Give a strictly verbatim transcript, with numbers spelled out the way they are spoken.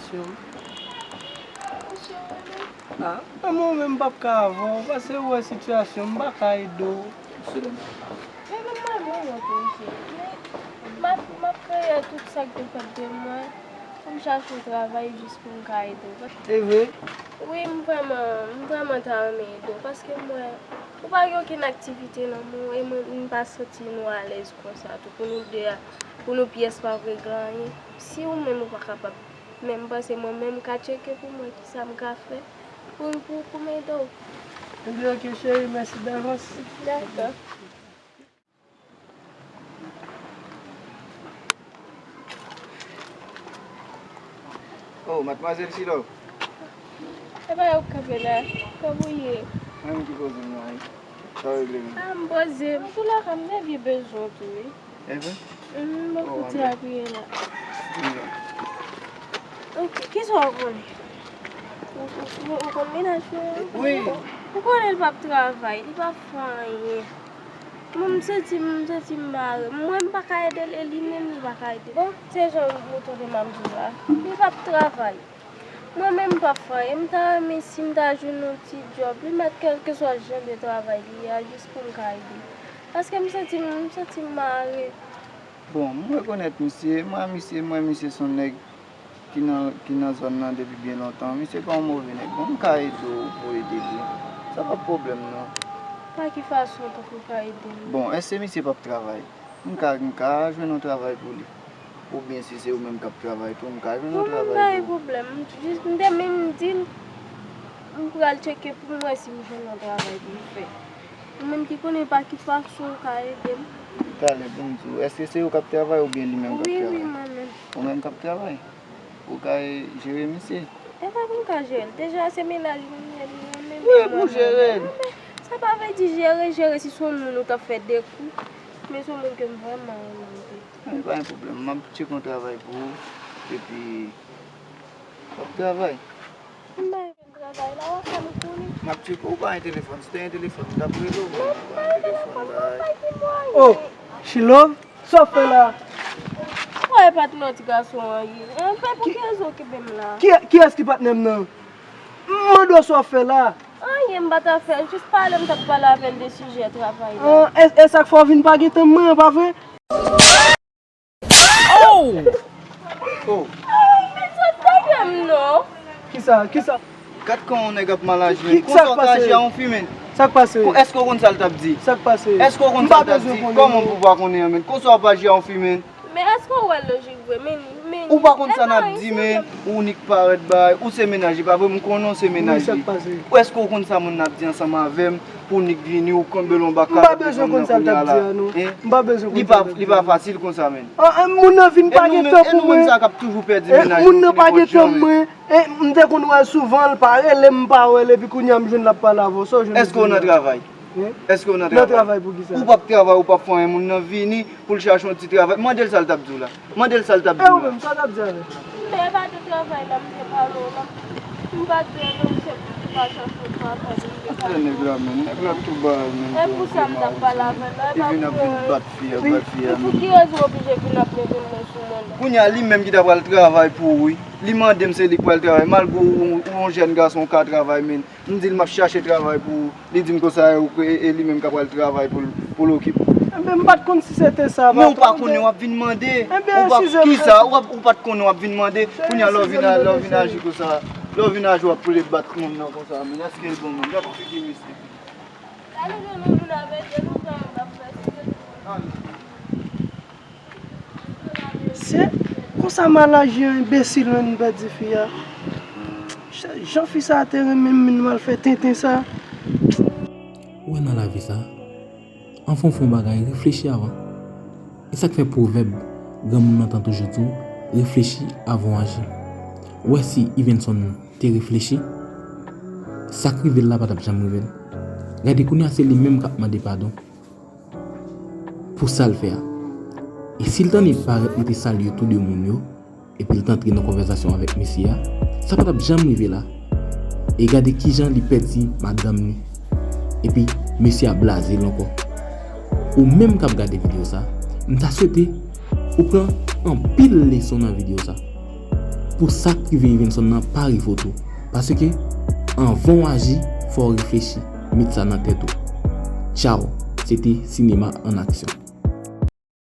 Sitiyasyon. Ah, mwen menm m p ap ka avè w, paske ou wè sitiyasyon m, m pa ka ede w. Sou lè m papa. Men mwen, mwen, mwen, mwen, men m ap, m ap kreye tout sa k depend de mwen pou m chache yon travay jis pou m ka ede w. E vre? Wi, m vrèman, m vrèman ta renmen ede w, paske m wè ou pa gen okenn aktivite nan men w, e mwen, m pa santi nou alèz konsa tou, pou nou de a, pou nou pyès pa regle anyen. Si ou menm ou pa kapab, men m panse mwen menm m ka tcheke pou mwen kisa m ka fè pou, pou, pou m ede w. Ebyen, oke, cheri, mèsi davans. Dakò. Oh, madmwazèl Silò. E pa yo k kanpe la. Kòman w ye? Mwen menm ki poze m la, wi. Sa w regle menm? Ah, m poze m. M tou la ka m te vye bezwen w tou, wi. E vre? Mhm, m bon kote ap ye la. Ok, kisa w konnen? Ou, ou, ou, ou konn mennaj mwen? Wi. Ou konnen l p ap travay, li p ap fè anyen. Mwen, m santi m, m santi m mare. Mwen, m pa ka ede l, e li menm, li pa ka ede m. Bon, se jan mouton de m ap di w la. Li p ap travay. Mwen menm, m p ap fè anyen. M ta renmen si m ta jwenn yon ti djòb. Li mèt kèlkeswa jan de travay li ye a, jis pou m ka ede l. Paske m santi m, m santi m mare. Bon, m rekonèt misye, m wè misye, m wè misye se yon nèg ki nan, ki nan zòn nan depi byen lontan. Misye pa yon move nèg. Bon, m ka ede w pou ede l, wi. Sa pa pwoblèm, non. Pa ki fason pou w ka ede m? Bon, èske misye p ap travay? M ka, m ka jwenn yon travay pou li. Oubyen si se ou menm k ap travay tou, m ka jwenn yon travay pou ou. Bon, m pa gen pwoblèm. M jis, m te menm di l, m pral tcheke pou m wè si m jwenn yon travay pou m fè. Ou menm ki konnen pa ki fason w ka ede m. Talè pou m di w, èske se ou k ap travay oubyen li menm k ap travay? Wi, wi, mwen menm. Ou menm k ap travay? Ou ka jere misye? E pa pou m ka jere l. Deja, se mennaj mwen li ye, li renmen mwen. Wi, pou jere l. Sa pa vle di jere, jere si se yon moun ou t ap fè de kou. Men se yon moun ke m vrèman renmen tou. Wi, pa gen pwoblèm. M ap tcheke yon travay pou ou. Epi, w ap travay. M pa gen travay la, w ap fè m konnen. M ap tcheke, ou pa gen telefòn. Si te gen telefòn, m t ap rele w, men ou pa gen telefòn la. Oh, Shilove? Sa w fè la? Wè, e pa t nan ti gason an ye. Anfen, pou ki rezon w kenbe m la? Ki, kiyès ki patnè m nan? M mande w sa w fè la? Anyen m pa t ap fè, jis pale, m t ap pale avè l de sijè travay la. Ah, e, e sa k fè w vin pa gen tan mwen an, pa vre? Oh! Oh! Ah, men sot dèyè m non. Kisa? Kisa? Gad kòman yon nèg ap mal aji, men. Konsa w ka aji a yon fi, men? Sa k pase? Èske w konn sa l t ap di? Sa k pase? Èske w konn sa l t ap di? Kòman pou w pa konnen an, men? Konsa w ap aji a yon fi, men? Men èske w wè l lojik vre, men, men. Ou pa konn sa n ap di, men. Ou nik parèt bay, ou se mennaj li, pa vre? M konnen w se mennaj li. Èske w konn sa moun nan ap di ansanm avè m? Pou nik vini, ou kenbe l yon baka, ou bezwen konn sa l t ap di a, non. M pa bezwen konn sa l t ap di a. Li pa fasil konsa, men. An, an, moun nan vin pa gen tan pou mwen. E nou menm sa k ap toujou pèdi mennaj nou pou nenpòt jan, men. Moun nan pa gen tan mwen. E m te konn wè l souvan, l pa rele m, m pa wè l, epi kounye a m jwenn l ap pale avè w, sa w jwenn. Èske w nan travay? Èske w nan travay? Nan travay pou kisa? Ou p ap travay, ou p ap fè anyen, moun nan vini pou l chache yon ti travay. Mande l sa l t ap di w la. Mande l sa l t ap di w la. E ou menm, sa w t ap di avè l? Men e pa de travay la m te pale w la. M pa t di anyen, se pou li pa chache yon travay pou m te pale w. Nèg la, men, nèg la tou ba, men. E pou sa m t ap pale avè l la, e pa pou anyen. Li vin ap vin bat fi a, bat fi a, men. Pou ki rezon w oblije vin ap leve men sou mwen la? Kounye a, li menm ki ta pral travay pou ou, wi. Li mande m se li k pral travay. Malgre ou, ou yon jèn gason, ou ka travay, men. M di l m ap chache travay pou ou. Li di m konsa, e, e, e li menm k ap pral travay pou l, pou l okipe w. Enben, m pa t konn si se te sa, patwon. Men ou pa konnen w ap vin mande. Enben, eskize m. Kisa? Ou ap, ou pa t konnen w ap vin mande. Kounye a, lè w vin a, lè w vin aji konsa, lè w vin aji, w ap plede bat moun nan konsa, men èske l bon menm? Gad figi misye. Gade jan nou moun avè de nou tan ap fè. Se konsa m al aji an, enbesil, men m pèdi fi a. Jan fi sa te renmen m, men m al fè tenten sa. Ou wè nan lavi sa, anvan w fè yon bagay, reflechi avan. E sa k fè pwovèb granmoun nan tan toujou di w, reflechi avan w aji. Ou wè si Ivenson te reflechi, sa k rive l la pa t ap janm rive l. Gade kounye a se li menm k ap mande padon pou sa l fè a. E si l t annik parèt, li te salye tou de moun yo, epi l t antre nan konvèsasyon avèk mesye a, sa pa t ap janm rive la. E gade kijan li pèdi madanm li. Epi mesye a blaze l ankò. Ou menm k ap gade videyo sa, m ta swete ou pran anpil leson nan videyo sa. Pou sa k rive Evenson nan pa rive w tou. Paske, anvan w aji, fò w reflechi. Met sa nan tèt ou. Tchaw, se te Sinema an Aksyon.